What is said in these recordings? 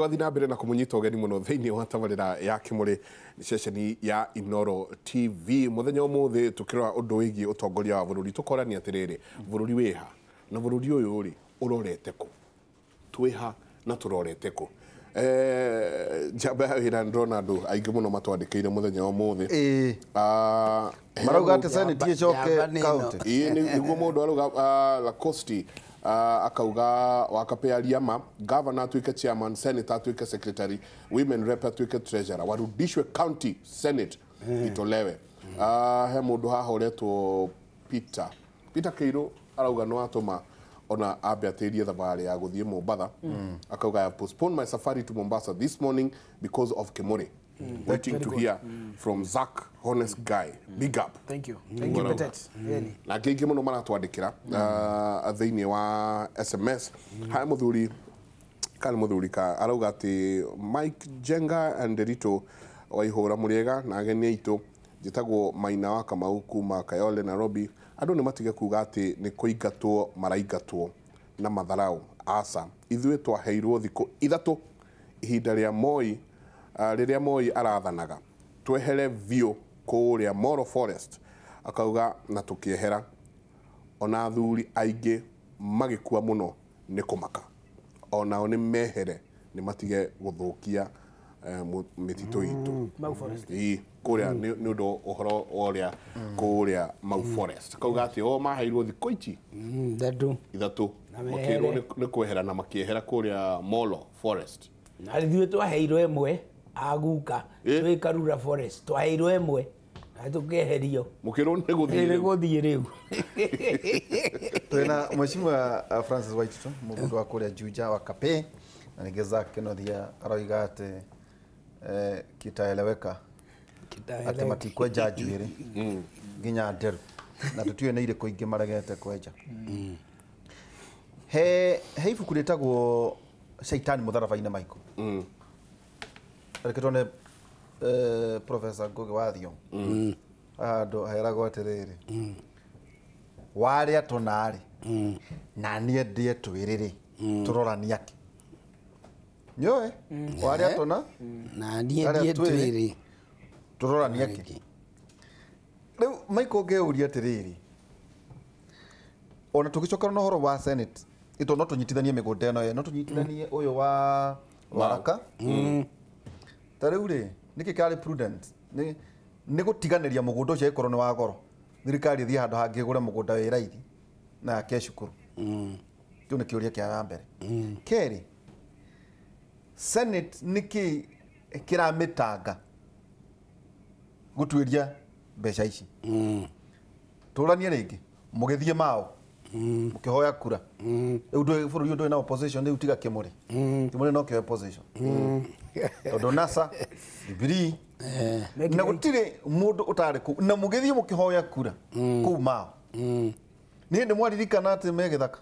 Twathi na mbere na kũmũnyita ũgeni mũno thĩinĩ wa tabarĩra ya Kĩmũrĩ ceceni ya Inoro TV. Mũthenya ũmũthĩ tũkĩrora ũndũ wĩgiĩ ũtongoria wa bũrũri, tũkorania atĩrĩrĩ, bũrũri wĩha na bũrũri ũyũ rĩ ũrorete kũ, twĩha na tũrorete kũ. Njamba ya wĩra, ndĩrona andũ aingĩ mũno matwandĩkĩire mũthenya wa ũmũthĩ. Marauga atĩ Senate ĩcoke county. Ĩĩ, nĩguo mũndũ arauga. Lacosti akauga wakapea Riama, governor atuĩke chairman, senator atuĩke secretary, women rep atuĩke treasurer, warudishwe county, senate itolewe. He mũndũ haha ũretwo Peter Kĩirũ arauga nĩ watũma ona ambe atĩrie thabarĩ ya gũthiĩ Mombatha. Akauga, "I have postponed my safari to Mombasa this morning because of Kimuri. Waiting to hear from Zach, honest guy. Big up." Thank you. Thank you, Petet. Really. Na angĩ aingĩ mũno maratwandĩkĩra thĩinĩ wa SMS. Haya, mũthuri kana mũthuri ka arauga atĩ Mike Jenga and Rito Waihũra, mũrĩega na ageni aitũ, njĩtagwo Maina wa Kamau kuma Kayole, Nairobi. Andũ nĩ matige kuga atĩ nĩ kũingatwo maraingatwo na matharau. Aca, ithuĩ twaheirwo thikũ 3 ihinda rĩa Moi, rĩrĩa Moi arathanaga, twehere biũ kũrĩa Moro Forest. Akauga na tũkĩehera, ona athuri aingĩ magĩkua mũno nĩ kũmaka. Onao nĩ mehere, nĩ matige gũthũkia mĩtitũ itũ. Mau Forest. Ĩĩ, kũrĩa nĩ ũndũ ũhoro wa ũrĩa kũrĩa Mau Forest. Kauga atĩ o maheirwo thikũ ici 3. 3. Na makĩrwo mehere. nĩ kwehera na makĩehera kũrĩa Molo Forest. Na ithuĩ twaheirwo ĩmwe aguka. Twĩ Karura Forest twaheirwo ĩmwe na tũkeherio. Mũkĩrwo nĩ gũthiĩ nĩ rĩu. Gũthiĩ rĩu. Twina Mheshimiwa Francis Waititu, mũmbunge wa kũrĩa Juja wa Kapĩ, na ningĩ Zack Kinothia aroiga atĩ kitaeleweka, atĩ matikwenja njuĩrĩ nginya nderu, na tũtiũĩ nĩ irĩkũ ingĩ maregete kwenja. He ibuku rĩtagwo Shaitani Mũtharaba-inĩ, Michael, reke tuone Professor Ngugi wa Thiong'o handũ heragwo atĩrĩrĩ, warĩa tũnarĩ na niĩ ndĩe twĩrĩ rĩ, tũroranie akĩ nĩũĩ warĩa tũna na niĩ Arĩa ndiĩ twĩrĩ. Twĩrĩ. Tũroranie akĩ. Rĩu Michael, ngĩũria atĩrĩrĩ, ona tũgĩcokera na ũhoro wa Senate ĩto, no tũnyitithanie mĩgũnda ĩno, no tũnyitithanie ũyũ wa Waraka. Ta rĩu rĩ, nĩkĩ kĩarĩ prudent nĩ gũtiganĩria mũgũnda ũcio ĩkorwo nĩ wa goro, thirikari ĩthiĩ handũ hangĩ ĩgũre mũgũnda wĩ raithi na yake cukuru? Kĩu nĩ kĩũria kĩa mbere. Kerĩ, Senate nĩkĩ kĩramĩtanga gũtuĩria mbeca ici? Tũranie rĩngĩ, mũgĩthiĩ mao mũkĩhoya kura, rĩu bũrũri ũyũ ndũrĩ na opposition rĩu tiga Kĩmũrĩ. Kĩmũrĩ no kĩo opposition, tondũ NASA, Jubilee na gũtirĩ mũndũ ũtarĩ kũu, na mũgĩthiĩ mũkĩhoya kura kũu mao. Nĩ hĩndĩ mwaririkana atĩ me gĩthaka.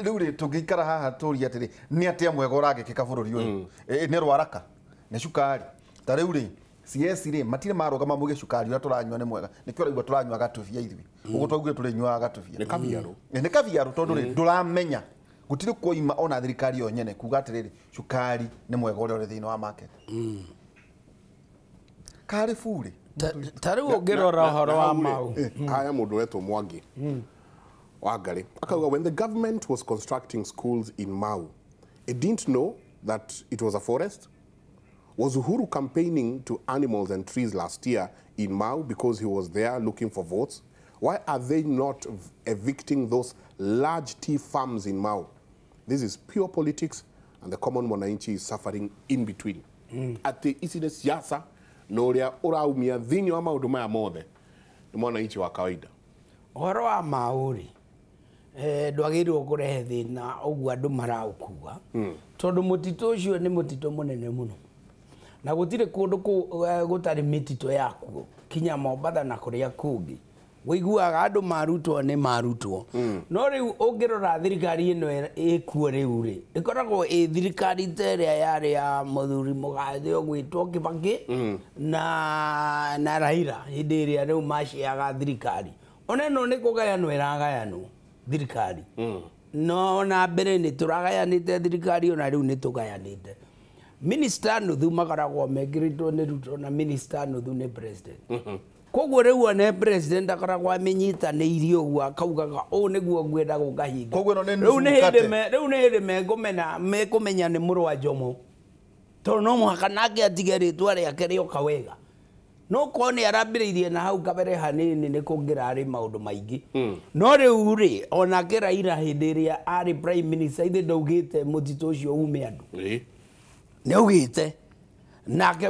Rĩu rĩ, tũngĩikara haha tũrie atĩrĩ, nĩ atĩa mwega ũrangĩkĩka bũrũri ũyũ? Nĩ rwaraka, nĩ cukari. Ta rĩu rĩ, CS rĩ, matirĩ marũgama muge cukari ũrĩa tũranyua nĩ mwega. Nĩkĩo ũraigua tũranyua gatubia ithuĩ ũguo twaugire tũrĩnyuaga gatubia. Nĩ kabiarũ. Nĩ kabiarũ, tondũ rĩ, ndũramenya gũtirĩ kuoima ona thirikari yo nyene kuga atĩrĩrĩ, cukari nĩ mwega ũrĩa ũrĩ thĩinĩ wa market karĩ burĩ. Ta rĩu ũngĩrora ũhoro wa Mau. Haya, mũndũ wetwo Mwangi Wangari akauga, when the government was constructing schools in Mau, it didn't know that it was a forest? Was Uhuru campaigning to animals and trees last year in Mau because he was there looking for votes? Why are they not evicting those large tea farms in Mau? This is pure politics and the common mwananchi is suffering in between. Atĩ ici nĩ siasa, na ũrĩa ũraumia thĩinĩ wa maũndũ maya mothe nĩ mwananchi wa kawaida. Ũhoro wa Mau rĩ, ndwagĩrĩirwo kũrehe thĩna ũguo andũ maraũkua, tondũ mũtitũ ũcio nĩ mũtitũ mũnene mũno, na gũtirĩ kũndũ gũtarĩ mĩtitũ yakuo kinya Mombatha na kũrĩa kũngĩ wĩiguaga andũ marutwo nĩ marutwo. No rĩu ũngĩrora thirikari ĩno ĩkuo rĩu rĩ, ĩkoragwo ĩ thirikari ta ĩrĩa yarĩ ya mũthuri mũgathe ũgwĩtwo Kibaki na Raila, hĩndĩ ĩrĩa rĩu maciaga thirikari. Ona ĩno nĩ kũgayanwo ĩragayanwo thirikari. No na mbere nĩ tũragayanĩte thirikari ona rĩu nĩ tũgayanĩte. Minister nuthu makoragwo mekĩrĩtwo nĩ Ruto na minister nuthu nĩ president. Koguo rĩu one president akoragwo amenyitanĩirie ũguo akaugaga ũũ nĩguo ngwenda gũkahinga. Koguo ĩno nĩ nuthu mũkate. Rĩu nĩ hĩndĩ mekũmenya nĩ mũrũ wa Jomo. Tondũ no mũhaka nake atige rĩtwa rĩake rĩoka wega. No korwo nĩ arambĩrĩirie na hau kabere hanini nĩ kũngĩrarĩ maũndũ maingĩ. No rĩu rĩ onake Raila hĩndĩ ĩrĩa arĩ prime minister ithe ndaugĩte mũtitũ ũcio ume andũ. Nĩ augĩte. Nake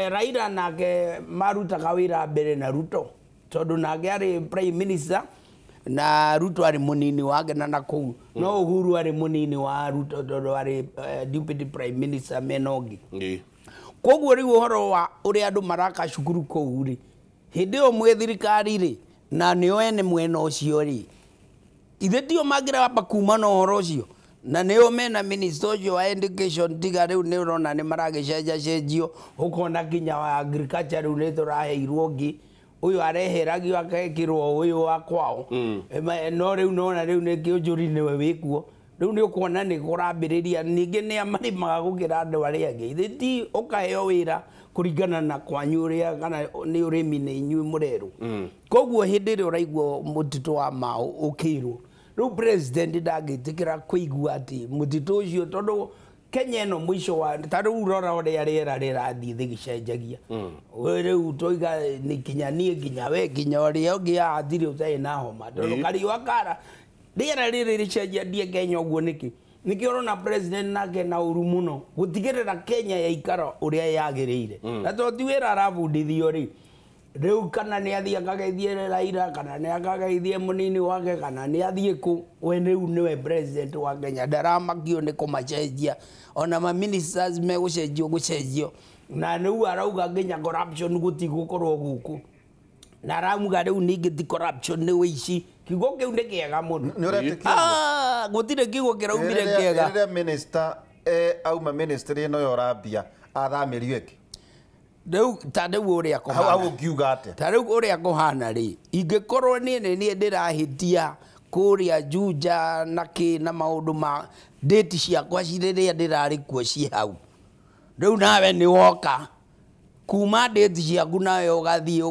Raila nake marutaga wĩra mbere na Ruto tondũ nake arĩ prime minister na Ruto arĩ mũnini wake na nakũu. No Uhuru arĩ mũnini wa Ruto tondũ arĩ deputy prime minister mena ũngĩ. Koguo rĩu ũhoro wa ũrĩa andũ maraka cukuru kũu rĩ hĩndĩ ĩyo mwĩ thirikari rĩ na nĩo ene mwena ũcio rĩ ithe tio mangĩramba kuma na ũhoro ũcio na nĩo mena minister ũcio wa education tiga rĩu nĩ ũrona nĩ maragĩcenjacenjio ũkona nginya wa agriculture rĩu nĩ tũraheirwo ũngĩ ũyũ areheragio akekĩrwo ũyũ wa kwao. No rĩu nona rĩu nĩ kĩũnjũri nĩwe wĩkuo. Rĩu nĩ ũkuona nĩ kũrambĩrĩria ningĩ nĩ amarĩmaga gũkĩra andũ arĩa angĩ. Ithe ti ũkaheo wĩra kũringana na kwanyu ũrĩa kana nĩ ũrĩmi nĩ inyuĩ mũrerwo. Koguo hĩndĩ ĩrĩa ũraigua mũtitũ wa Mau ũkĩrwo rĩu president ndangĩtĩkĩra kũigua atĩ mũtitũ ũcio tondũ Kenya ĩno mũico wa ta rĩu rora ũrĩa rĩera rĩrathiĩ rĩgĩcenjagia. Rĩu tũiga nĩ kinya niĩ nginya we nginya ũrĩa ũngĩ hatirĩ ũtarĩ na homa tondũ kariũa kara rĩera rĩrĩ rĩcenjagie Kenya ũguo nĩkĩ? Nĩkĩo ũrona president nake na ũru mũno gũtigĩrĩra Kenya yaikara ũrĩa yagĩrĩire. Na tondũ ti wĩra arabundithio rĩ rĩu kana nĩ athiĩ akageithie Raila kana nĩ akageithie mũnini wake kana nĩ athiĩ kũ we rĩu nĩwe president wa Kenya ndaramakio nĩ kũmacenjia ona ma ministers megũcenjio gũcenjio na rĩu arauga nginya corruption gũtigũkorwo gũkũ na arauga rĩu ningĩ ti corruption nĩ ũici kiugo kĩu nĩ kĩega mũno. Nĩ ũretĩkia gũtirĩ kiugo kĩraumire kĩega. Rĩrĩa minister auma ministry ĩno ya ũrambia athamĩrio ĩngĩ rĩu ta rĩu ũrĩa kũhana hau ũngiuga atĩa? Ta rĩu ũrĩa kũhana rĩ ingĩkorwo niĩ nĩ niĩ ndĩrahĩtia kũrĩa Juja na kĩ na maũndũ ma date ciakwa rĩrĩa ndĩrarĩ kuo ciĩ hau rĩu nawe nĩ woka kuma date ciaku nawe ũgathiĩ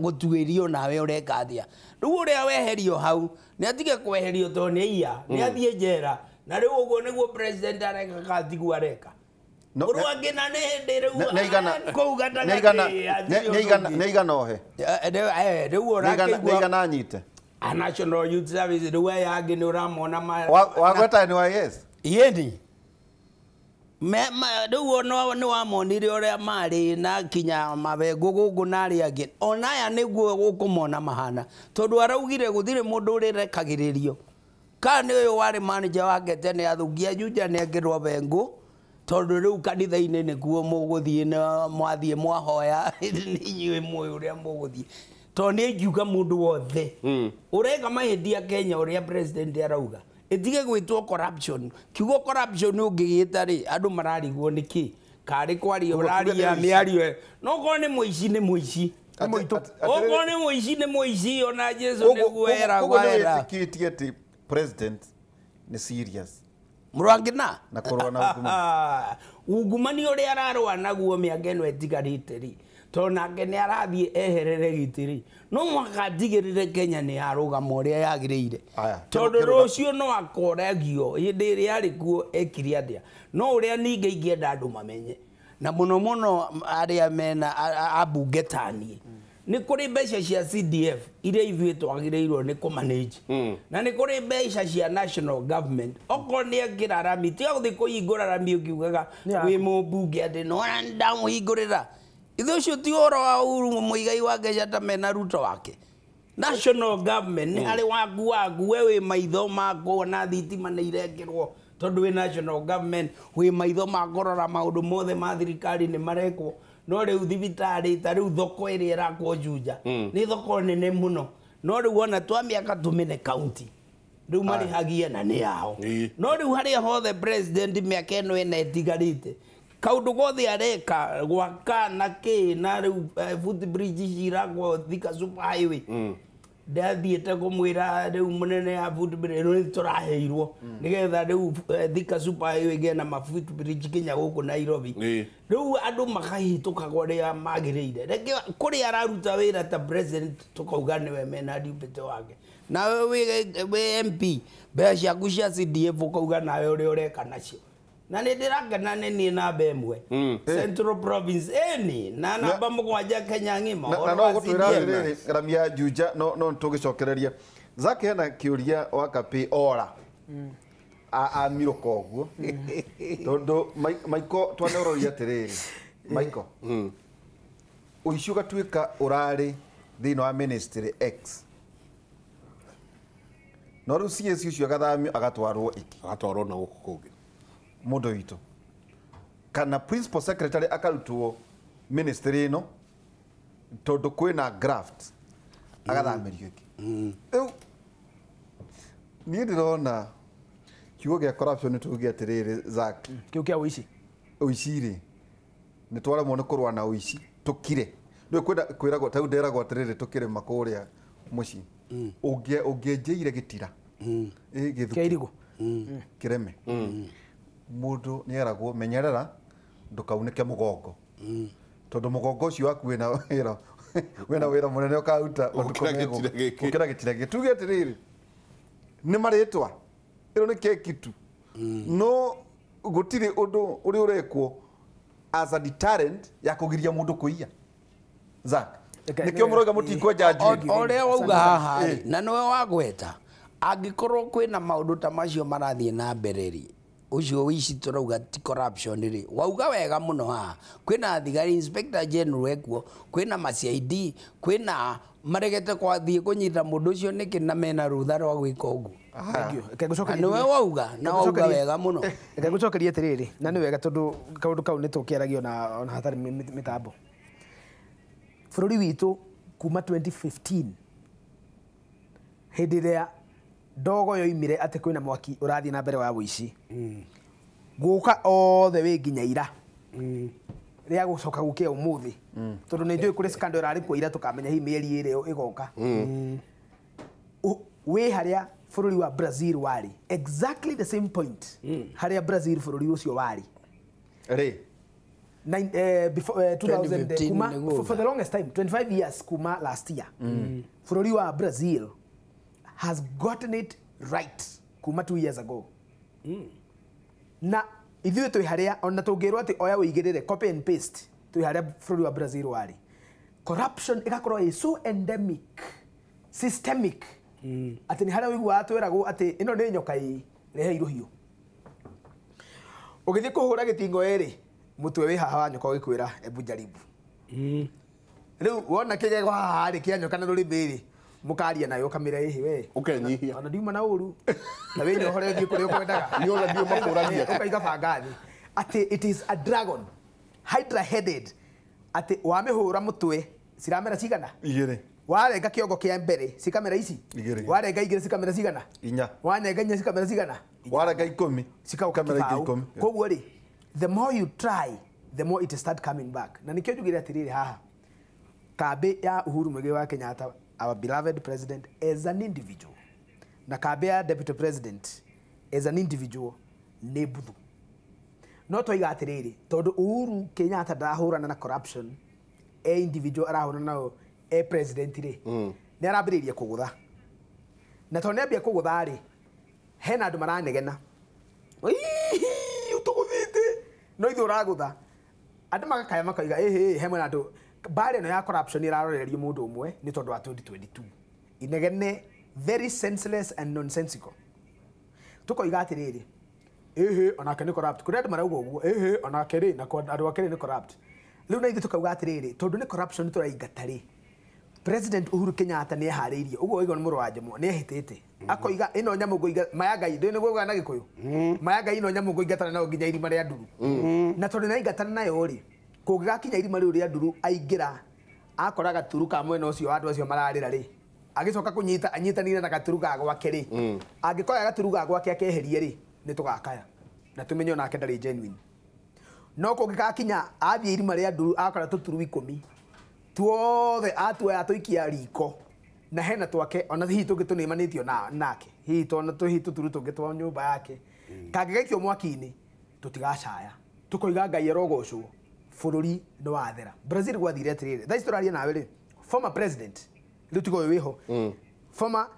gũtuĩrio nawe ũreka atĩa rĩu ũrĩa weherio hau nĩ atige kweherio tondũ nĩ aiya nĩ athiĩ njera na rĩu ũguo nĩguo president areka katiguo areka. Mũrũ wangĩ na nĩ hĩndĩ rĩu kũu gatagatĩ nĩ igana ohe rĩu ũrakĩigua nĩ igana anyite National Youth Service rĩu aya angĩ nĩ ũramona wagweta NYS yeni rĩu nĩ wamonire ũrĩa marĩ na kinya mabengũ gũkũ na arĩa angĩ ona aya nĩguo gũkũmona mahana tondũ araugire gũtirĩ mũndũ ũrĩrekagĩrĩrio kana nĩ ũyũ warĩ manager wake tene athũkia Juja nĩ ekĩrwo bengũ tondũ rĩu kanitha-inĩ nĩkuo mũgũthiĩ na mwathiĩ mwahoya nĩ inyuĩ mũĩ ũrĩa mũgũthiĩ tondũ nĩ ingiuga mũndũ wothe ũreka mahĩtia Kenya ũrĩa president arauga ĩtige gwĩtwo corruption. Kiugo corruption ũngĩgĩta rĩ andũ mararigwo nĩkĩ karĩ kwaria ũraria mĩario no korwo nĩ mũici nĩ mũici okorwo nĩ mũici nĩ mũici ona Jesu nĩguo eragwo era. Wĩtĩkĩtie atĩ president nĩ serious Mũrũ na kũrũa na ungumania ungumania ũrĩa ararũa naguo mĩaka ĩno ĩtigarĩte rĩ tondũ nake nĩ arathiĩ eherere gĩtĩ rĩ no mũhaka atigĩrĩre Kenya nĩ yarũgama ũrĩa yagĩrĩire tondũ rũciũ no akoragio hĩndĩ ĩrĩa arĩ kuo ekire atĩa no ũrĩa ningĩ ingĩenda andũ mamenye na mũno mũno arĩa mena ambunge ta niĩ nĩ kũrĩ mbeca cia CDF iria ithuĩ twagĩrĩirwo nĩ kũmanage na nĩ kũrĩ mbeca cia national government okorwo nĩ ekĩra rami tiga gũthiĩ kũhingũra rami ũkiugaga wĩ mũmbunge atĩ nĩwona nĩndamũhingũrĩra ithe ũcio ti ũhoro wa Uhuru Muigai wa Kenyatta mena Ruto wake. National government nĩ harĩ waku waku we wĩ maitho ma kuona thitima nĩ irekĩrwo tondũ wĩ national government wĩ maitho ma kũrora maũndũ mothe ma thirikari nĩ marekwo no rĩu thibitarĩ ta rĩu thoko ĩrĩa ĩrakwo Juja nĩ thoko nene mũno no rĩu ona twamĩaka tũmĩne county rĩu marĩhagia na nĩ yao no rĩu harĩa hothe president mĩaka ĩno ĩna ĩtigarĩte kaundu gothe areka gwaka na kĩ na rĩu footbridge ici irakwo Thika super highway Ndathiĩte kũmwĩra rĩu mũnene ya footbridge ĩno nĩ tũraheirwo nĩgetha rĩu Thika Super Highway ĩgĩe na ma footbridge kinya gũkũ Nairobi. Rĩu andũ makahĩtũkaga ũrĩa magĩrĩire. Reke kũrĩa araruta wĩra ta president tũkauga nĩwe mena deputy wake. Nawe wĩ MP mbeca ciaku cia CDF ũkauga nawe ũrĩa ũreka nacio. Na nĩ ndĩrakena nĩ niĩ namba ĩmwe Central Province ĩni na namba 7 Kenya ng'ima. Na no gũtwĩra atĩrĩrĩ Ramia Juja no tũgĩcokereria Zack hena kĩũria wa Kapĩ ora amirũka ũguo tondũ Maiko twaneũroria atĩrĩrĩ Maiko ũici ũgatuĩka ũrarĩ thĩinĩ wa ministry X no rĩu CS ũcio agathamio agatwarwo ĩngĩ agatwarwo na gũkũ kũngĩ mũndũ witũ kana principal secretary akarutwo ministry ĩno tondũ kwĩna graft agathamĩrio ĩngĩ. Rĩu niĩ ndĩrona kiugo gĩa corruption nĩ tuge atĩrĩrĩ Zack kĩu kĩa ũici ũici rĩ nĩ twaremwo nĩ kũrũa na ũici tũkire nĩ kwĩna kwĩragwo ta rĩu nderagwo atĩrĩrĩ tũkĩrĩma kũrĩa mũciĩ ũngĩenjeire gĩtira gĩthuki kĩa irigũ kĩreme mũndũ nĩ eragwo menyerera ndũkaunĩke mũgongo tondũ mũgongo ũcio waku wĩna wĩra mũnene ũkaruta gũkĩra gĩtira gĩkĩ. Tuge atĩrĩrĩ nĩ marĩtwa ĩno nĩ keki tu no gũtirĩ ũndũ ũrĩa ũrekwo as a deterrent ya kũgiria mũndũ kũiya. Zack nĩkĩo mũroiga mũtikwenja njuĩrĩ ũrĩa wauga haha rĩ na nĩwe wagweta angĩkorwo kwĩna maũndũ ta macio marathiĩ na mbere rĩ ucio ũici tũrauga ti corruption rĩ wauga wega mũno haha kwĩna thigari inspector general ekuo kwĩna ma CID kwĩna maregete kwathiĩ kũnyita mũndũ ũcio nĩkĩ na mena rũtha rwa gwĩka ũguo. Nĩwe wauga na wauga wega mũno. Reke ngũcokerie atĩrĩrĩ na nĩ wega tondũ kaũndũ kau nĩ tũkĩaragio na ona hatarĩ mĩtambo. Bũrũri witũ kuma 2015 hĩndĩ ĩrĩa ndogo yoimire atĩ kwĩna mwaki ũrathiĩ na mbere wa ũici gũka othe wĩ nginya ira rĩa gũcoka gũkĩa ũmũthĩ tondũ nĩ njũĩ kũrĩ scandal ĩrarĩ kuo ira tũkamenya hihi mĩeri ĩrĩ ĩgoka wĩ harĩa bũrũri wa Brazil warĩ exactly the same point harĩa Brazil bũrũri ũcio warĩ rĩ before 2000 kuma for the longest time 25 years kuma last year bũrũri wa Brazil has gotten it right kuma 2 years ago. Na ithuĩ twĩ harĩa ona tũngĩrwo atĩ oya ũigĩrĩre copy and paste twĩ harĩa bũrũri wa Brazil warĩ. Corruption ĩgakorwo ĩ so endemic systemic atĩ nĩ harĩa ũiguaga twĩragwo atĩ ĩno nĩ nyoka ĩ rehe rũhiũ ũgĩthiĩ kũhũra gĩtingo ĩrĩ mũtwe wĩ haha wa nyoka ũgĩkwĩra ebu jaribu. Rĩu wona kĩgego haha rĩ kĩa nyoka na rũrĩmĩ rĩ mukaria nayo kamira ihi we ukenyihia ona ndiuma na uru na we nyohore thiĩ kũrĩa ũkwendaga ni ona ndio makũragia ũkaiga banga thĩ atĩ it is a dragon hydra headed atĩ wamĩhũra mũtwe ciramera cigana igĩrĩ warenga kĩongo kĩa mbere cikamera ici igĩrĩ warenga igĩrĩ cikamera cigana inya wanenga inya cikamera cigana warenga ikũmi cikamera ikũmi. Koguo rĩ the more you try the more it start coming back na nĩkĩo njugire atĩrĩrĩ haha kambĩ ya Uhuru Muigai wa Kenyatta our beloved president as an individual na kambĩ ya deputy president as an individual nĩ mbuthu no twaiga atĩrĩrĩ tondũ Uhuru Kenyatta ndarahũrana na corruption e individual arahũrana nayo e president rĩ nĩ arambĩrĩirie kũgũtha na tondũ nĩambia kũgũtha rĩ hena andũ maranegena ũtũgũthĩte no ithuĩ ũragũtha andũ magakaya makauga ĩhĩ he mwena andũ mbara ĩno ya corruption ĩrarorerio mũndũ ũmwe nĩ tondũ wa 2022 inegene very senseless and nonsensical tũkoiga atĩrĩrĩ ĩhĩ onake nĩ corrupt kũrĩ andũ marauga ũguo ĩhĩ onake rĩ na andũ ake rĩ nĩ corrupt rĩu na ithuĩ tũkauga atĩrĩrĩ tondũ nĩ corruption tũraingata rĩ President Uhuru Kenyatta nĩ eharĩirie ũguo waigua nĩ mũrũ wa Njomo nĩ ehĩtĩte akoiga ĩno nyamũ ngũiga maya Ngai ndĩ nĩguo na Gĩkũyũ maya Ngai ĩno nyamũ ngũingatana nayo nginya irima rĩa nduru na tondũ nĩaingatana nayo rĩ kũngĩgakinya irima rĩu rĩa nduru aingĩra akora gaturu ka mwena ũcio wa andũ acio mararĩra rĩ agĩcoka kũnyita anyitanire na gaturu ga gwake rĩ angĩkoya gaturu ga gwake akeherie rĩ nĩ tũgakaya na tũmenye onake ndarĩ genuine no kũngĩgakinya athiĩ irima rĩa nduru akora tũturu 10 tuothe atuoya atũikia riko Na hena twake ona hihi tũngĩ tũnĩmanĩtio na nake hihi tona hihi tũturu tũngĩ twa nyũmba yake kangĩgaikio mwaki-inĩ tũtigacaya tũkoiga Ngai arogocwo bũrũri nĩ wathera. Brazil gwathire atĩrĩrĩ, thaa ici tũraria nawe rĩ, former president rĩu tiga ũyũ wĩho,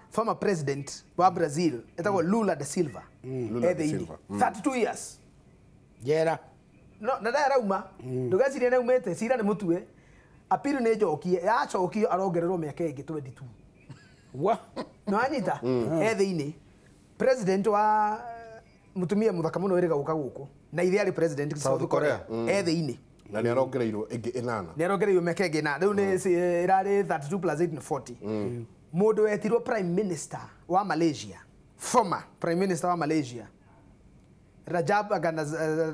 former president wa Brazil etagwo Lula da Silva, Lula da e thĩinĩ Silva. 32 years Jera. No na ndarauma ndũgecirie nĩ aumĩte cira nĩ mũtue appeal nĩ njokie yacokio arongererwo mĩaka ĩngĩ 22. Wa. No anyita e thĩinĩ president wa mutumia muthaka muno wĩrĩga gũka gũkũ na ithe arĩ president South Korea. E thĩinĩ Na nĩ arongereirwo ĩngĩ ĩnana. nĩ arongereirwo mĩaka ĩngĩ na rĩu nĩ ĩrarĩ 32 plus 8 nĩ 40. Mũndũ wetirwo prime minister wa Malaysia, former prime minister wa Malaysia, Rajab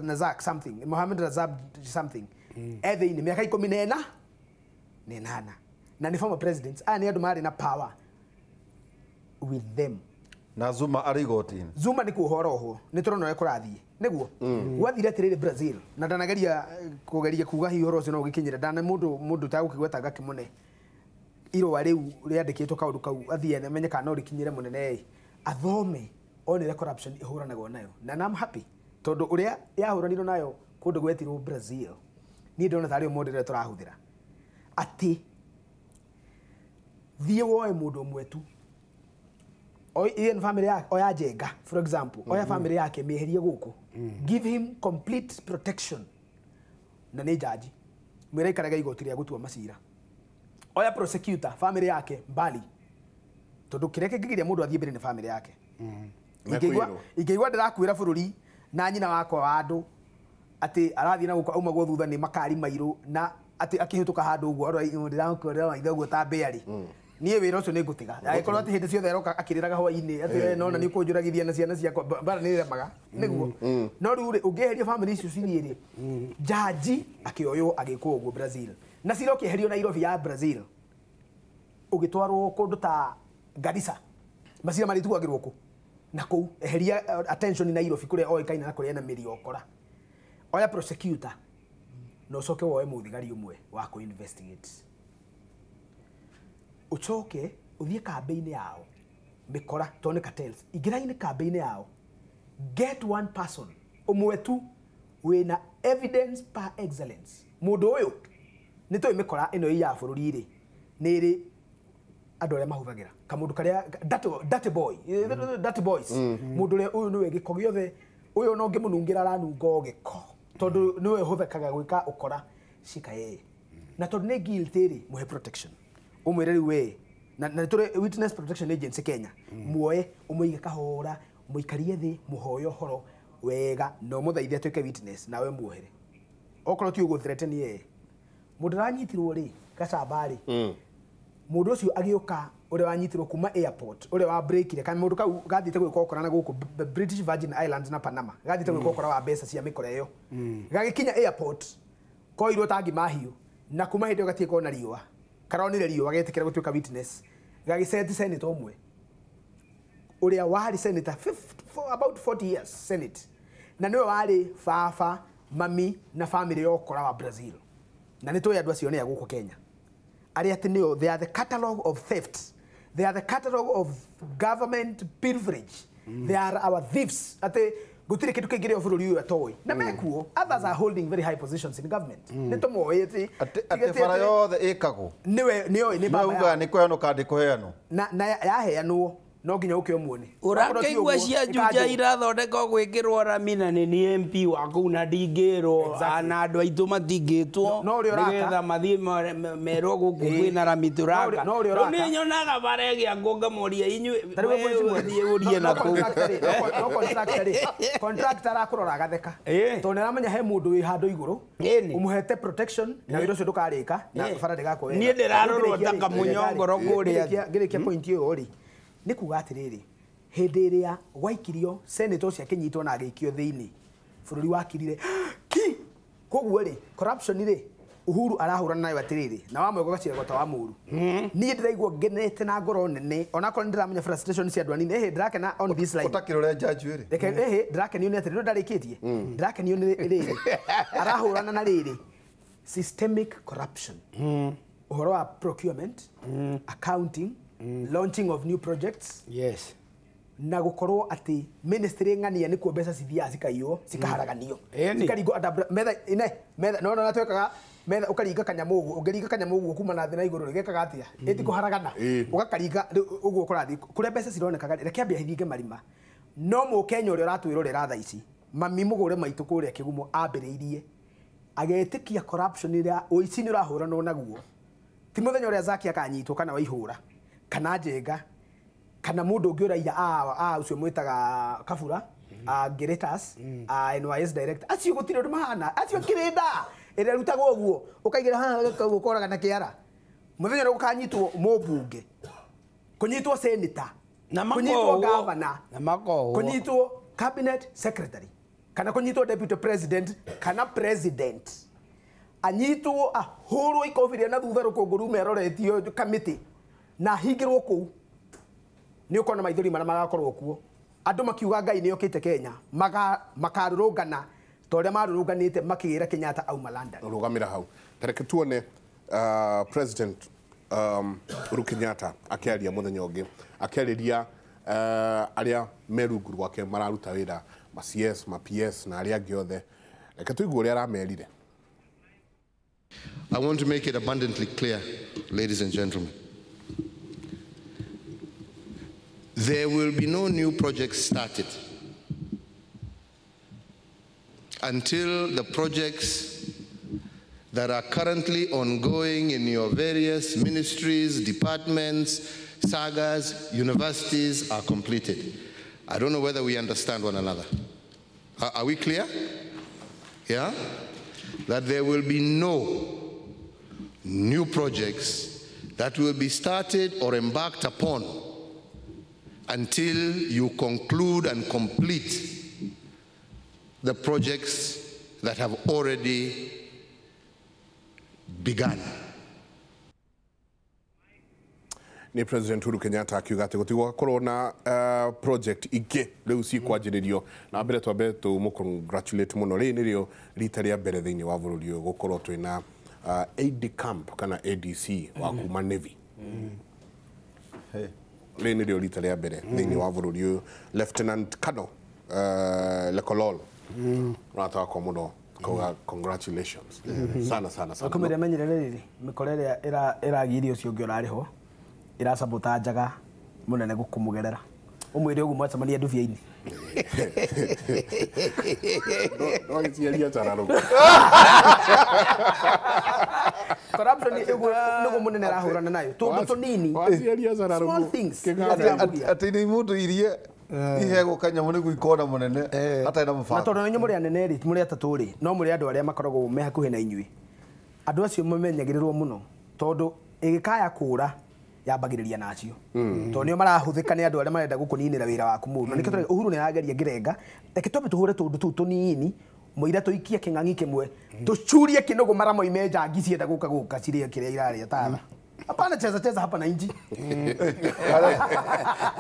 Nazak something, Mohammed Rajab something, e thĩinĩ mĩaka 18 na nĩ former presidents. Aya nĩ andũ marĩ na power with them. Na Zuma arĩ igoti-inĩ. Zuma nĩ kuohora ohwo nĩ tũrona ũrĩa kũrathiĩ nĩguo gwathire atĩrĩrĩ Brazil na ndanageria kũgeria kuga hihi ũhoro ũcio no ũgĩkinyĩre ndana mũndũ ũtagũkĩgweta ngakĩmũne irũa rĩu rĩandĩkĩtwo kaũndũ kau athiĩ amenye kana no rĩkinyĩre mũnene ĩ athome one ũrĩa corruption ĩhũranagwo nayo na I'm happy tondũ ũrĩa yahũranirwo nayo kũndũ gwetirwo Brazil niĩ ndĩrona tarĩ o model ĩrĩa tũrahũthĩra atĩ thiĩ woe mũndũ ũmwe tu Ian family yake oya Jenga for example oya family yake mieherie guku give him complete protection na nĩ jaji mwĩre aikarage igoti rĩa gũtua macira oya prosecutor family yake mbali tondũ kĩrĩa kĩngĩgiria mũndũ athiĩ mbere nĩ family yake. Ingĩigua ndĩrakuĩra bũrũri na nyina wakwa wa andũ atĩ arathiĩ na gũkũ aumagwo thutha nĩ makari mairũ na atĩ akĩhĩtũka handũ ũguo ndĩramũkorera maitho ũguo ta mbĩa rĩ niĩ wĩra ũcio nĩ ngũtiga angĩkorwo atĩ hĩndĩ ciothe aroka akĩrĩraga hwaĩ-inĩ atĩ nona nĩ ũkũnjũragithia na ciana ciakwa mbara nĩ ĩremaga nĩguo no rĩu rĩ ũngĩeheria family icio cithiĩ rĩ jaji akĩoywo agĩkwo ũguo Brazil na cira ũkĩeherio Nairobi ya Brazil ũgĩtwarwo kũndũ ta Garissa macira marĩtuagĩrwo kũ na kũu eheria attention Nairobi kũrĩa oĩkaine na kũrĩa ena mĩri ya ũkora oya prosecutor na ũcoke woe mũthigari ũmwe wa kũ investigate ucoke uthie kambĩ-inĩ yao mĩkora tondũ nĩ cartels ingĩra-inĩ kambĩ-inĩ yao get one person ũmwe tu wĩna evidence par excellence mũndũ ũyũ nĩ tũĩ mĩkora ĩno ya bũrũri rĩ nĩ ĩrĩ andũ arĩa mahũthagĩra kamũndũ karĩa dirty boy dirty boys mũndũ ũrĩa ũyũ nĩwe gĩko gĩothe ũyũ ona ũngĩmũnungĩra aranunga o gĩko tondũ nĩwe ũhũthĩkaga gwĩka ũkora cika yeye na tondũ nĩ guilty rĩ mũhe protection umwire riu we na tũrĩ witness protection agency Kenya muoe umuige kahora muikarie thi muhoe ũhoro wega na ũmũthaithe atuĩke witness nawe muohere okorwo ti ũgũ threaten ye mũndũ aranyitirwo rĩ gacamba rĩ mũndũ ũcio agĩũka ũrĩa wanyitirwo kuma airport ũrĩa wa breakire kana mũndũ kau gathiĩte gwĩka ũkora na gũkũ British Virgin Islands na Panama gathiĩte gwĩka ũkora wa mbeca cia mĩkora ĩyo gagĩkinya airport koirwo ta ngima hiũ na kuma hĩndĩ ĩyo gatirĩ kona riũa karonire riũa getĩkĩra gũtuĩka witness gagĩceti senator ũmwe ũrĩa warĩ senator for about 40 years senate na nĩwe warĩ baba mami na family ya ũkora wa Brazil na nĩ tũĩ andũ acio nĩ a gũkũ Kenya arĩa atĩ nĩo they are the catalog of theft, they are the catalog of government pilferage, they are our thieves atĩ gũtirĩ kĩndũ kĩngĩ rĩo bũrũri ũyũ atoĩ na mekuo others are holding very high positions in government nĩ tũmoĩ atĩ Atĩ bara yothe ĩkagwo nĩwe nĩoĩ nĩ baba uga nĩ kũheanwo kana ndĩkũheanwo na yaheanwo no nginya ũke ũmuone Ũrakĩigua cia Juja irathondekwo gwĩkĩrwo rami na nĩ niĩ MP wa kũu na ndingĩrwo na andũ aitũ matingĩtwo nĩgetha mathiĩ merwo gũkũ kwĩna rami tũraka rĩu niĩ nyonaga bara ĩgĩakwo ngamoria inyuĩ thiĩ ũrie na kũu no contractor rĩ contractor arakũrora agatheka tondũ nĩaramenya he mũndũ wĩ handũ igũrũ ũmũhete protection na wĩra ũcio ndũkarĩka na bara ndĩgakwo wega. Niĩ ndĩrarorwo ta kamũnyongoro kũrĩa ngĩrĩkia point ĩyo rĩ nĩ kuga atĩrĩrĩ hĩndĩ ĩrĩa gwaikirio senator ũcio akĩnyitwo na agĩikio thĩinĩ bũrũri wakirire ki koguo rĩ corruption rĩ Uhuru arahũrana nayo atĩrĩrĩ na wamwega ũgaciragwo ta wa mũru niĩ ndĩraigua ngenete na ngoro nene onakorwo nĩ ndĩramenya frustration cia andũ anini ĩhĩ ndĩrakena on this line ũtakĩrora judge rĩ reke ĩhĩ ndĩrakenio nĩ atĩrĩrĩ ndarĩkĩtie ndĩrakenio nĩ rĩrĩ arahũrana na rĩrĩ systemic corruption ũhoro wa procurement accounting Launching of new projects. Yes. Na gukorwo ati ministry ng'ania nikuo mbeca cithiaga cikaiywo cikaharaganio cikaringwo metha ine metha no no twekaga metha ukaringa kanyamu uguo ungiringa kanyamu uguo kuma na thĩ na igũrũ gekaga atia ĩtikũharagana ũgakaringa ũguo kũrathiĩ kũrĩa mbeca cironekaga reke ambia hithinge marima no mũkenya ũrĩa ũratwĩrorera thaa ici mami mũgũre maitũ kũrĩa kĩgumo ambĩrĩirie agetĩkia corruption ĩrĩa ũici nĩ ũrahũranwo naguo ti mũthenya ũrĩa Zaki akanyitwo kana Waihũra kana Njenga kana mundu ungi uraiya a ucio mwitaga Kabura a Geretas a NYS director acio gutire undu mahana acio kirinda ira rutagwo uguo ukaigira haha gukoraga na kiara muthenya uri gukanyitwo mubunge kunyitwo senator na kunyitwo governor na makohwo kunyitwo cabinet secretary kana kunyitwo deputy president kana president anyitwo ahurwo ikobi na thutha rukungu rume aroretio kamiti na hingirwo kuu ni ukona maithori maria magakorwo kuo andu makiuga Ngai ni okite Kenya makarurungana ta uria marurunganite makigira Kenyatta auma London rugamira hau tareke tuone President Uhuru Kenyatta akiaria muthenya ungi akiariria aria me rungu rwake mararuta wira ma CS ma PS na aria angi othe reke tuigue uria aramerire. I want to make it abundantly clear, ladies and gentlemen. There will be no new projects started until the projects that are currently ongoing in your various ministries, departments, sagas, universities are completed. I don't know whether we understand one another. Are we clear? Yeah? That there will be no new projects that will be started or embarked upon until you conclude and complete the projects that have already begun. Ni President Uhuru Kenyatta akiuga ati gutigakorwo na project ingĩ rĩu cikwanjĩrĩrio na mbere twambe tũmũ congratulate mũno rĩrĩ nĩrĩo rita rĩa mbere thĩinĩ wa bũrũri ũyũ gũkorwo twĩna AD camp kana ADC wa kuma Navy. Rĩrĩ nĩrĩo rita rĩa mbere thĩinĩ wa bũrũri ũyũ Lieutenant Colonel Lekolol mũrata wakwa mũno kauga congratulations sana sana sana. Kumĩria menyere rĩrĩ mĩkora ĩrĩa ĩragirie ũcio ũngĩ ũrarĩ ho irasabotajaga munene gukumugerera umwire ugu mwacemania ndubia-inĩ no gĩciaria cararũku corruption nĩguo munene arahũrana nayo tũndũ tũnini small things atĩ nĩ mũndũ iria ihegwo kanyamũ nĩguo ikona mũnene hatarĩ na mũbango na tondũ nĩ mũrĩ anene rĩ mũrĩ atatũ rĩ no mũrĩ andũ arĩa makoragwo me hakuhĩ na inyuĩ andũ acio mamenyagĩrĩrwo mũno tondũ ĩgĩkaya kũra yambagĩrĩria nacio tondũ nĩo marahũthĩka nĩ andũ arĩa marenda gũkũninĩra wĩra waku mũru na nĩkĩo tũrauga Uhuru nĩarageria ngĩrenga reke twambe tũhũre tũndũ tũu tũnini mũira tũikie kĩng'ang'i kĩmwe tũcurie kĩnũgũ mara moime njangi cienda gũka gũka cirĩe kĩrĩa irarĩa tara hapana cheza cheza hapa na inji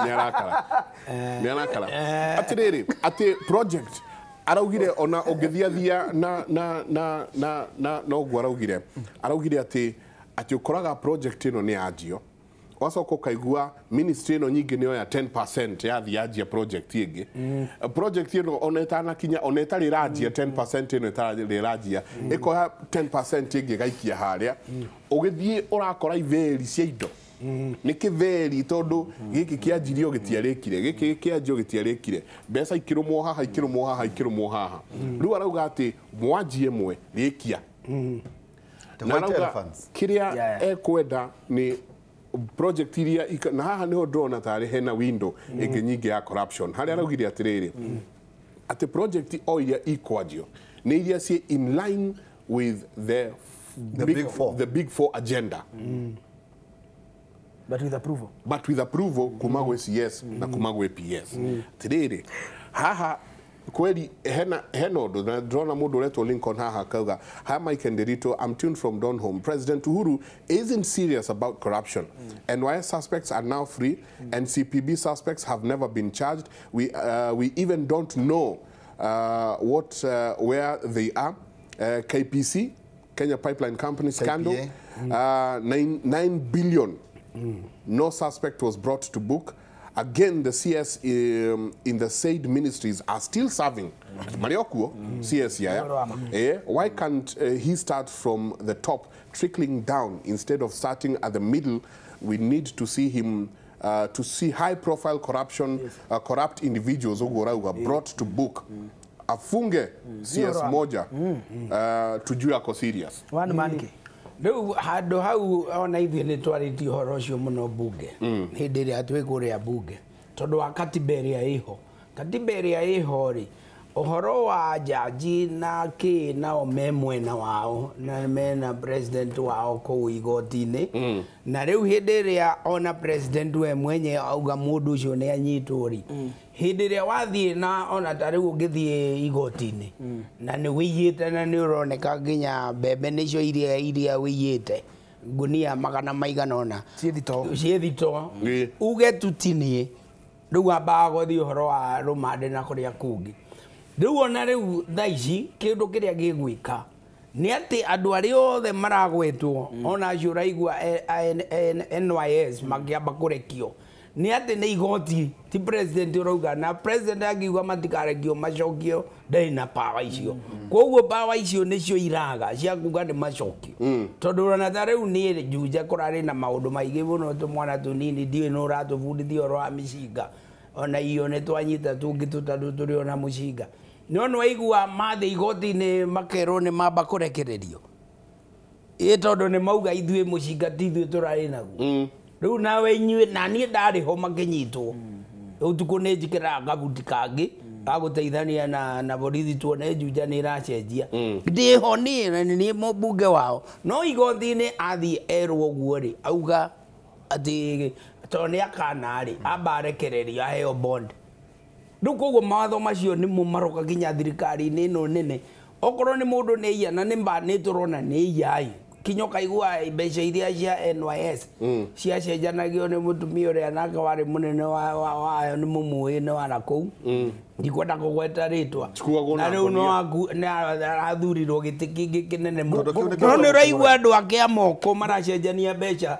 nĩarakara atĩrĩrĩ atĩ project araugire ona ũngĩthiathia na na na na na noguo araugire atĩ ũkoraga project ĩno nĩ yanjio wacoka ũkaigua ministry ĩno nyingĩ nĩyo ya 10% yathi yanjia project ĩngĩ project ĩno ona ĩtanakinya ona ĩtarĩ ĩranjia 10% ĩno ĩtarĩ ĩranjia ĩkoya 10% ĩngĩ ĩgaikia harĩa ũgĩthiĩ ũrakora iveri cia indo nĩ kĩveri tondũ gĩkĩ kĩanjirio gĩtiarĩkire gĩkĩ kĩanjio gĩtiarĩkire mbeca ikĩrũmwo haha ikĩrũmwo haha ikĩrũmwo haha rĩu arauga atĩ mwanjie ĩmwe rĩkia na arauga kĩrĩa ekwenda nĩ project iria na haha niho ndona tarĩ hena window ĩngĩ nyingĩ ya corruption harĩa araugire atĩrĩrĩ atĩ project o iria ikwanjio nĩ iria ciĩ in line with the big four agenda but with approval kuma gwĩ CS na kuma gwĩ PS atĩrĩrĩ haha kweli hena ũndũ na ndĩrona mũndũ ũretwo Lincoln haha akauga hi Mike and Nderitu, I'm tuned from Donholm. President Uhuru isn't serious about corruption. NYS suspects are now free and CPB suspects have never been charged. We even don't know where they are. KPC, Kenya Pipeline Company scandal, 9 billion No suspect was brought to book. Again, the CS in the said ministries are still serving. Mariokuo, CS yaya. Why can't he start from the top, trickling down, instead of starting at the middle? We need to see him, to see high-profile corruption, corrupt individuals who were brought to book. Afunge CS moja, tujue ako serious. One man ke. Rĩu handũ hau ona ithuĩ nĩ twarĩtie ũhoro ũcio mũno bunge hĩndĩ ĩrĩa twĩ kũrĩa bunge tondũ wa katiba ĩrĩa ĩho, katiba ĩrĩa ĩho rĩ, ũhoro wa jaji na kĩ nao me mwena wao na mena president wao kũu igoti-inĩ. Na rĩu hĩndĩ ĩrĩa ona president we mwenye auga mũndũ ũcio nĩ anyitwo rĩ, hĩndĩ ĩrĩa wathiĩ na ona ta rĩu ũngĩthiĩ igoti-inĩ na nĩ wĩiyĩte na nĩ ũroneka nginya mbembe nĩcio iria wĩiyĩte ngunia magana maigana ũna ciĩ thitoo uge tutinie rĩu wambaga gũthiĩ ũhoro wa rũmande na kũrĩa kũngĩ. Rĩu ona rĩu thaa ici kĩndũ kĩrĩa gĩgwĩka nĩ atĩ andũ arĩa othe maragwetwo ona acio ũraigua NYS makĩamba kũrekio nĩ atĩ nĩ igoti ti president ũrauga, na president angiuga matikarekio macokio ndarĩ na power icio. Koguo power icio nĩcio iraga cia kuga nĩ macokio tondũ ona ta rĩu niĩ Juja kũrarĩ na maũndũ maingĩ mũno tũmwana tũnini ndiũĩ nĩ ũratũbundithia ũhoro wa mĩcinga ona iyo nĩ twanyita tũngĩ tũtatũ tũrĩ ona mũcinga no nĩ waigua mathiĩ igoti-inĩ makerwo nĩ mamba kũrekererio ĩ tondũ nĩ mauga ithuĩ mũcinga ti ithuĩ tũrarĩ naguo. Rĩu nawe inyuĩ na niĩ ndarĩ ho makĩnyitwo ũtukũ nĩ njikĩraga kabuti kangĩ gagũteithania na borithi tuone Juja nĩ ĩracenjia ndĩho niĩ na nĩ mũmbunge wao no igoti-inĩ athiĩ erwo ũguo rĩ auga atĩ tondũ nĩ akana rĩ amba arekererio aheo bond. Rĩu koguo mawatho macio nĩmo maroka nginya thirikari-inĩ ĩno nene okorwo nĩ mũndũ nĩ iya na nĩ tũrona nĩ iya ĩ kinya ũkaigua mbeca iria cia NYS ciacenjanagio nĩ mũtumia ũrĩa nake warĩ mũnene wayo nĩ mũmũĩ nĩ wa nakũu ndikwenda kũgweta rĩtwa na rĩu no arathurirwo gĩtĩ kĩngĩ kĩnene mũno no nĩ ũraigua andũ ake a moko maracenjania mbeca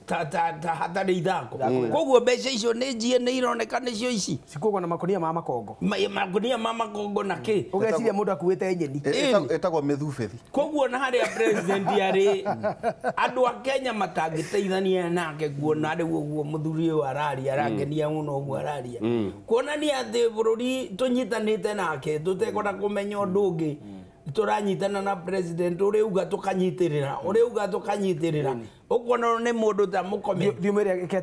ta hatarĩ ithako. Koguo mbeca icio nĩ njie nĩ ironeka nĩcio ici cikuagwo na makonia ma makongo makonia ma makongo na kĩ ũgeciria mũndũ akuĩte nyeni ĩtagwo mĩthubĩthi. Koguo na harĩa president arĩ andũ a Kenya matangĩteithania nake kuona rĩu ũguo mũthuri ũyũ araria arangenia mũno ũguo araria kuonania atĩ bũrũri tũnyitanĩte nake tũtekwenda kũmenya ũndũ ũngĩ tũranyitana na president ũrĩa uga tũkanyitĩrĩra ũrĩa uga tũkanyitĩrĩra ũkuona nĩ mũndũ ta Mũrkomen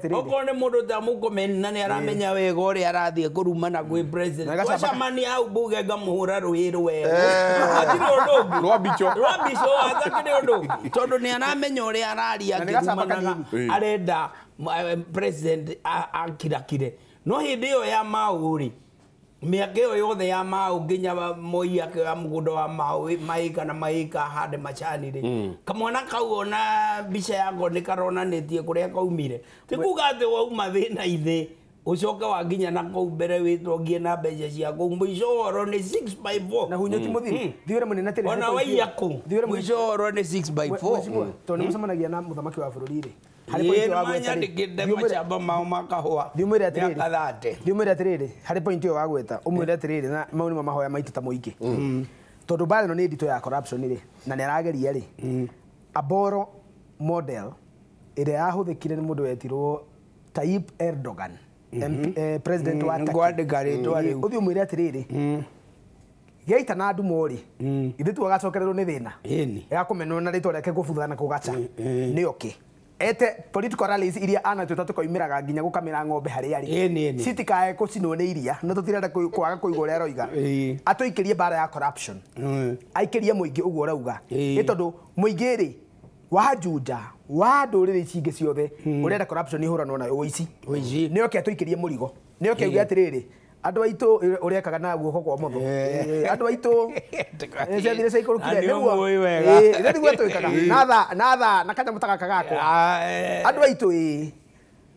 ũkorwo nĩ mũndũ ta Mũrkomen na nĩ aramenya wega ũrĩa arathiĩ kũrumana gwĩ president twacemania hau mbunge ngamũhũra rũhĩ rwega hatirĩ ũndũ ũngĩ rwa mbico hatakĩrĩ ũndũ ũngĩ tondũ nĩ aramenya ũrĩa araria akĩrumanaga arenda president akirakire no hĩndĩ ĩyo ya Mau rĩ mĩaka ĩyo yothe ya Mau nginya Moi akĩoya mũgũnda wa Mau maĩka na maĩka hande macani rĩ kamwana kau ona mbica yako nĩ karonanĩtie kũrĩa kaumire ti kuga atĩ wauma thĩna-inĩ ũcoke wa nginya na kũu mbere wĩtongie na mbeca ciaku mũico ũhoro nĩ 6/4 na hunyo ti mũthiru thiũre mũnene atĩrĩ ona waiya kũ mũico ũhoro nĩ 6/4 tondũ nĩ mũcemanagia na mũthamaki wa bũrũri rĩ nyandĩkĩte macamba mao ma kahũa thiũmwĩre atĩrĩrĩ harĩ point ĩyo wagweta ũmwĩre atĩrĩrĩ na mau nĩmo mahoya maitũ ta mũingĩ tondũ mbara ĩno nĩ nditũ ya corruption rĩ na nĩ arageria rĩ Aboro model ĩrĩa yahũthĩkire nĩ mũndũ wetirwo Tayyip Erdogan president wa Turkey ngwandĩka rĩtwa rĩu ũthiĩ ũmwĩre atĩrĩrĩ gĩaita na ndumo rĩ ithuĩ tũgagacokererwo nĩ thĩna ya kũmenwo na rĩtwa rĩake kũbutha na kũgaca nĩ okay ete political rallies iria anatwĩta tũkoimĩraga nginya gũkamĩra ng'ombe harĩa arĩ citikae kũcinwo nĩ iria no tũtirenda kwaga kũigua ũrĩa aroiga atũikĩrie mbara ya corruption aikĩrie mũingĩ ũguo ũrauga nĩ tondũ mũingĩ rĩ wa Juja wa ndũrĩrĩ ici ingĩ ciothe ũrenda corruption ihũranwo nayo ũici nĩ oke atũikĩrie mũrigo nĩ oke auge atĩrĩrĩ andũ aitũ ũrekaga na guoko kwa motho andũ aitũ ciathire ciaikũrũkire nĩguo nĩguo twĩkaga natha na kanyamũ ta gaka gakwa andũ aitũ ĩ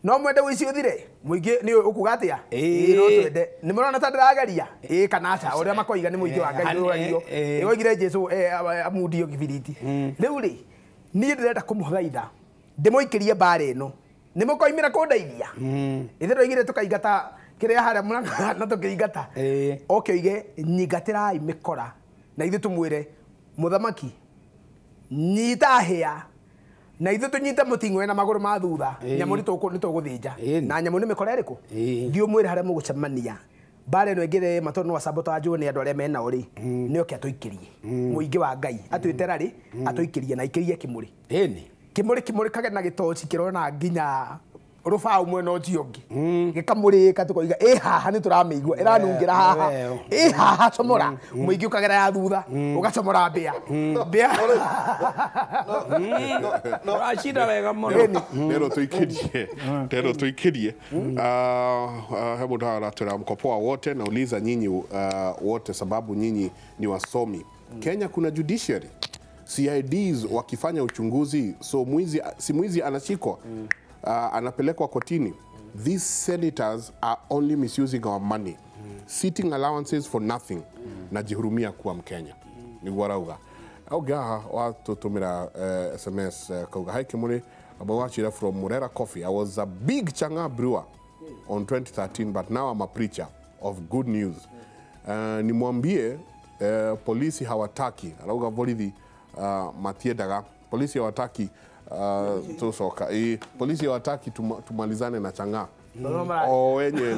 no mwende ũici ũthire mũingĩ nĩ ũkuga atĩa ĩ no twende nĩ mũrona ta ndĩrageria ĩ kana aca ũrĩa makoiga nĩ mũingĩ wa Ngai ũragio ĩ oigire Jesũ amundio gĩbiriti rĩu rĩ niĩ ndĩrenda kũmũthaitha ndĩmũikĩrie mbara ĩno Nĩ mũkoimĩra kũndeithia. Ithe tũigire tũkaingata kĩrĩa harĩa mũrang'a na tũkĩingata. Oke oige nyingatĩrai mĩkora na ithuĩ tũmwĩre mũthamaki nyita hĩa na ithuĩ tũnyite mũting'oe na magũrũ ma thutha nyamũ nĩ tũgũthĩnja na nyamũ nĩ mĩkora ĩrĩkũ thiĩ ũmwĩre harĩa mũgũcemania mbara ĩno ĩngĩ matũ no sabotage nĩ andũ arĩa menao rĩ nĩ oke atũikĩrie mũingĩ wa Ngai atwĩte rarĩ atũikĩrie na aikĩrie kĩmũrĩ kĩmũrĩ kĩmũrĩkage na gĩtoci kĩrona nginya rũbaũ mwena ũcio ũngĩ gĩkamũrĩka tũkoiga ĩ haha nĩ tũramĩigua ĩranungĩra haha ĩ haha comora mũingĩ ũkagera ya thutha ũgacomora mbĩa mbĩa ũracinda wega mũno rero tuikirie rero tuikirie he mũndũ haha aratwĩra mkopoa wote nauliza nyinyi wote sababu nyinyi ni wasomi Kenya kuna judiciary CIDs wakifanya uchunguzi so mwizi si mwizi anashikwa anapelekwa kotini. These senators are only misusing our money. Sitting allowances for nothing. Najihurumia kuwa Mkenya. Niguo arauga. Auga watutumira SMS kauga hi Kimuri abawachira from Murera Coffee. I was a big changa brewer on 2013 but now I'm a preacher of good news. Nimwambie polisi hawataki. Arauga borithi matiendaga. Polisi hawataki tusoka polisi hawataki tumalizane na changa o wenye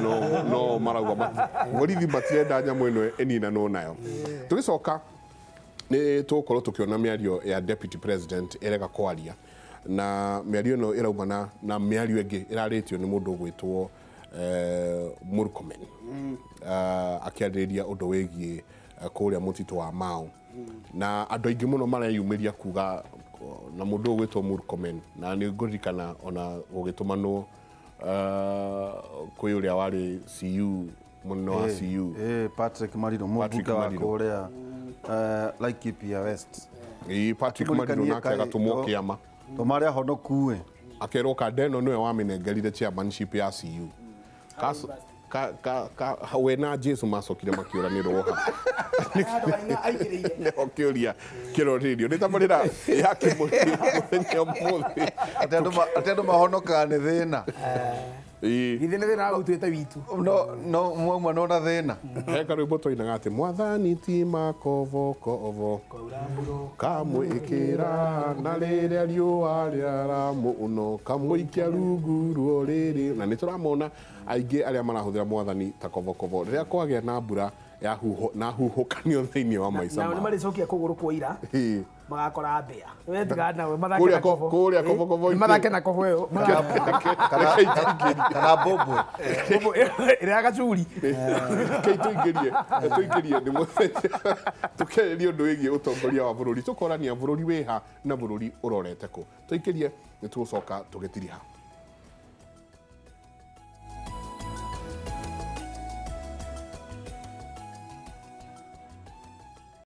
no marauga borithi matienda nyamu ĩno ĩnina no nayo tugicoka nĩ tũgũkorwo tũkĩona mĩario ya deputy president ĩrega kwaria na mĩario ĩno ĩraumana na mĩario ĩngĩ ĩrarĩtio nĩ mũndũ ũgwĩtwo Murkomen akĩarĩrĩria ũndũ wĩgiĩ kũrĩa mũtitũ wa Mau na andũ aingĩ mũno mareyumĩria kuga na mũndũ ũgwĩtwo Murkomen na nĩ ngũririkana ona gũgĩtũmanwo kwĩ ũrĩa warĩ CU mũnene wa CU Patrick Mariro mũmbunge wa kũrĩa Laikipia West Patrick Mariro nake agatũmwo kĩama to marĩa honoku ĩ akerwo kanda ĩno nĩwe wamĩnengerire chairmanship ya CU ka we na Jesu macokire makĩũranĩrwo ha nĩho kĩũria kĩrorĩrio nĩ tabarĩra ya Kĩmũrĩ mũthenya ũmũthĩ atĩ andũ mahonokaga nĩ thĩna githĩ nĩ thĩna ũtuĩte witũ no mwauma no na thĩna he karwĩmbo twainaga atĩ mwathani ti makobokobo kamwĩkĩra na rĩrĩa riũa rĩara mũno kamũikia rungu ruo rĩrĩ na nĩ tũramona aingĩ arĩa marahũthĩra mwathani ta kobokobo rĩrĩa kwagĩa na mbura ya huho na huhũkanio thĩinĩ wa maica mao nao nĩ marĩcokia kũgũrũ kwa ira magakora mbĩa we tiga nawe mathake na kobo kũrĩa kobokobo mathake na kobo ĩyo kana mbũmbũ ĩrĩa ya gacuri kei tũingĩrie nĩ mũthenya tũkĩarĩria ũndũ wĩgiĩ ũtongoria wa bũrũri tũkorania bũrũri wĩha na bũrũri ũrorete kũ tũingĩrie nĩ tũgũcoka tũgĩtiriha.